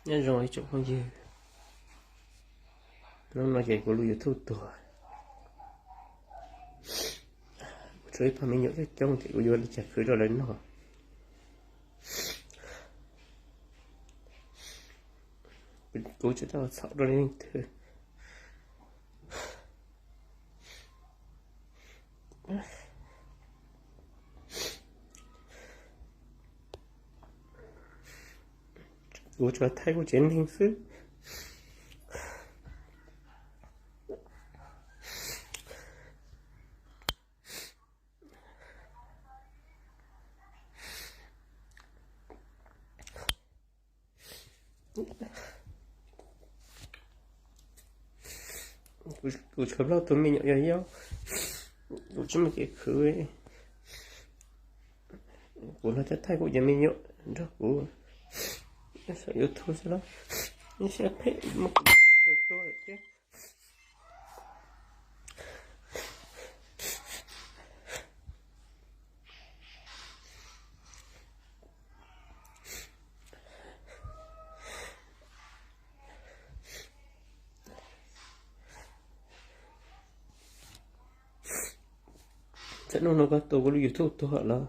Nyob zoo ib tsoom phooj ywg, hnub no ces kuv lub YouTube tuag. Kuv tshuav ib pab me nyuam coob coob ces kuv yuav li cas khwv rau lawv noj. Kuv tsis tau txhaum rau leej twg. Kuv tsuas thaij kuv tsev neeg xwb. Kuv tshuav plaub tus me nyuam yau yau, kuv tsis muaj kev khwv. Kuv los thaij kuv cov me nyuam nrog kuv saum YouTube xwb los ib siab phem muab kuv tua lawm thiab. Txawm hnub no koj tua kuv lub YouTube tuag los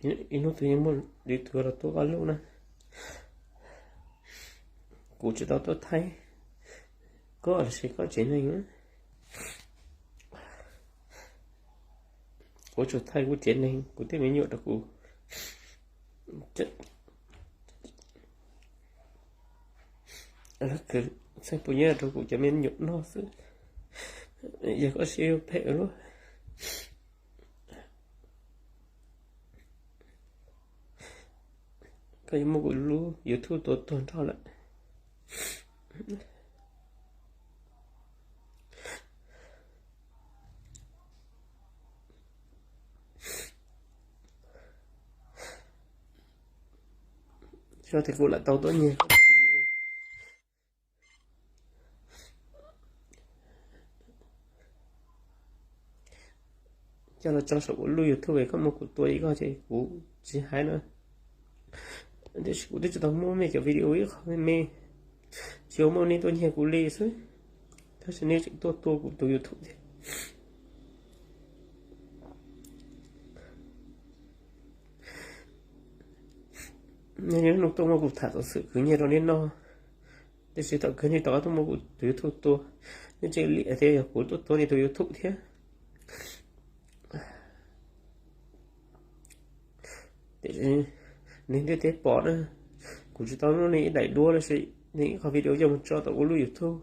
ib hnub twg yeej muaj li tus los tua koj lub na. Kuv tsis tau tuaj thaij koj los sis koj tsev neeg. Kuv tsuas thaij kuv tsev neeg, kuv tej me nyuam rau kuv. Txheej puas nyiaj rau kuv cov me nyuam noj xwb. Yog koj siab yuav phem luaj, koj yuav muab kuv lub YouTube tua tuag nrho lawm. Xyov tias kuv lam tau tuaj nyiag koj cov video coj los tso saum kuv lub YouTube es koj muab kuv tua li koj ces kuv tsis hais na. Tiam sis kuv twb tsis tau muab mej cov video ib qho me me, tsuas muab nej tuaj nyiag kuv li xwb, tab sis nej tseem tuaj tua kuv tus YouTube thiab. Nej niaj hnub tuaj muab kuv tham xov xwm khwv nyiaj rau nej noj, tiam sis thaum kawg nej rov qab tuaj muab kuv tus YouTube tua. Nej tseem liam tias yog kuv tuaj tua nej tus YouTube thiab. Tiam sis nej ntiaj teb pom na, kuv tsis tau muab nej ib daim duab los sis nej ib qho video coj mus tso tom kuv lub YouTube.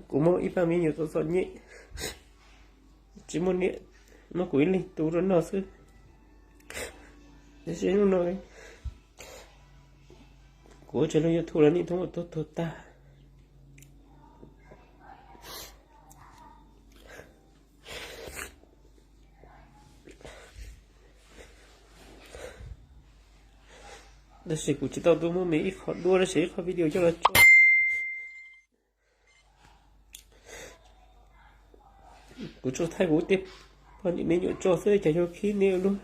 Kuv muaj ib pab me nyuam txom txom nyem, tsis muaj niam, muab kuv ib leeg tu rau noj xwb. Tiam sis hnub no kuv ua tsaug lub YouTube los nej tuaj muab tuaj tuag tag. Tab sis kuv tsis tau tuaj muab mej ib qho duab los sis ib qho video coj los tso. Kuv tsuas thaij kuv tej poj niam me nyuam tso xwb, cas yuav khib nej ua luaj.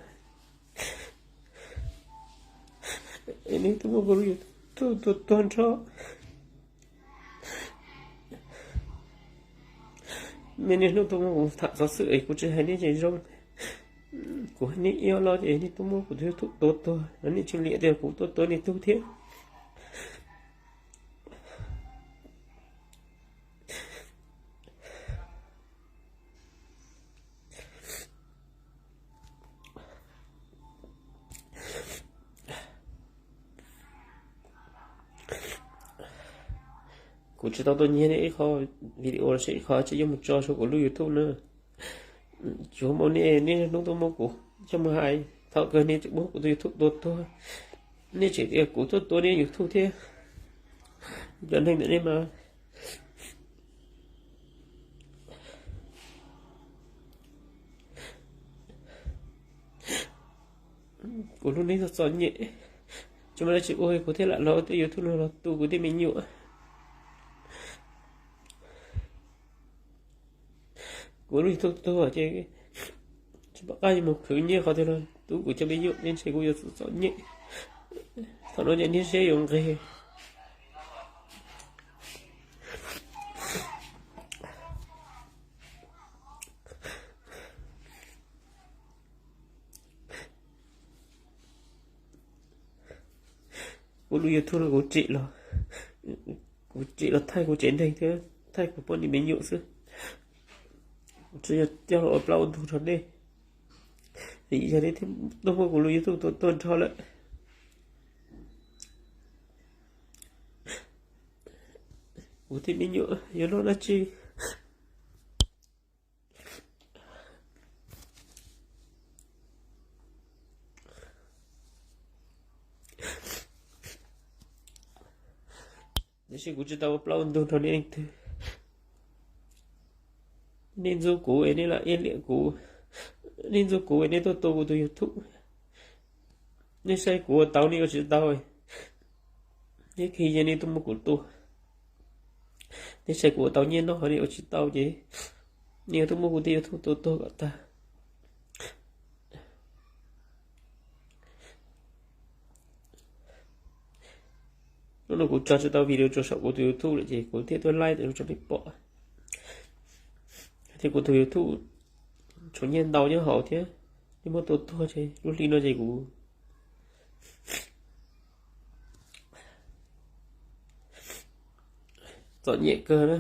Nej tuaj muab kuv lub YouTube tuag tuag nrho. Mej niaj hnub tuaj muab kuv tham xov xwm es kuv tsis hais nej tseem zoo. Kuv hais nej ib los ces nej tuaj muab kuv tus YouTube tua tuag, nej tseem liam tias kuv tuaj tua nej tug thiab. Kuv tsis tau tuaj nyiag nej ib qho video los sis ib qho tsis yuav mus tso saum kuv lub YouTube na. Tsuas muaj nej niaj hnub tuaj muab kuv coj mus hais, thaum kawg nej tseem muab kuv tus YouTube tua tuag. Nej tseem tias kuv tuaj tua nej YouTube thiab. Cov neeg ntawm nej mas kuv lub neej txom txom nyem, tsis muaj dab tsi ua kuv thiaj lam los ua tej YouTube no los tu kuv tej me nyuam. Kuv lub YouTube tuag ces Pom qab yuav mus khwv nyiaj qhov twg los tub kuv cov me nyuam, ntshe kuv yuav txom txom nyem. Thaum no ces niag siab yuav nqig. Kuv lub YouTube no kuv tsim los, kuv tsim los thaij kuv tsev neeg thiab thaij kuv poj niam me nyuam xwb. Kuv tsuas yog coj los ua plaub ua ntug rau nej. Vim yog nej twb tuaj muab kuv lub YouTube tua tuag nrho lawm, kuv tej me nyuam yuav noj dab tsi? Tiam sis kuv tsis tau ua plaub ua ntug rau nej leej twg. Nej ntxub kuv es nej lam iab liam kuv, nej ntxub kuv es nej tuaj tua kuv tus YouTube. Nej saib kuv ua tau nej ua tsis tau, nej khib yeej nej tuaj muab kuv tua. Nej saib kuv ua tau nyiaj noj nej ua tsis tau ces nej yuav tuaj muab kuv tej YouTube tua tuag kom tag. Hnub no kuv tso tsis tau video tso saum kuv tus YouTube lawm ces kuv thiaj tuaj live rau nej pom. Thiab kuv tus YouTube tshuav nyiaj ntau nyob hauv thiab, nej muab tua tuag ces lub hli no ces kuv txom nyem kawg na.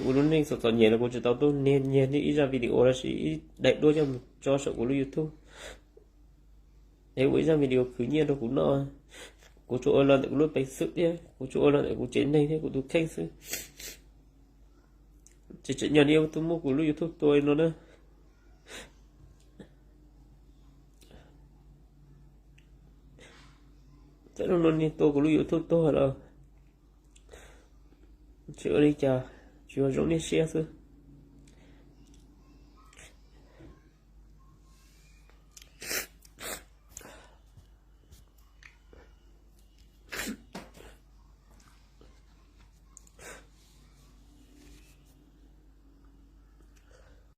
Kuv lub neej txom txom nyem los kuv tsis tau tuaj nias nyiag nej ib zaj video los sis ib daim duab coj mus tso saum kuv lub YouTube. Es ua ib zaj video khwv nyiaj rau kuv noj. Kuv tsuas ua los ntawm kuv lub peev xwm thiab kuv tsuas ua los ntawm kuv tsev neeg thiab kuv tus kheej xwb. Tsis tseem nyog nej yuav tuaj muab kuv lub YouTube tua li no na. Txawm hnub no nej tua kuv lub YouTube tuag los tsis ua li cas, tsuas yog zoo nej siab xwb.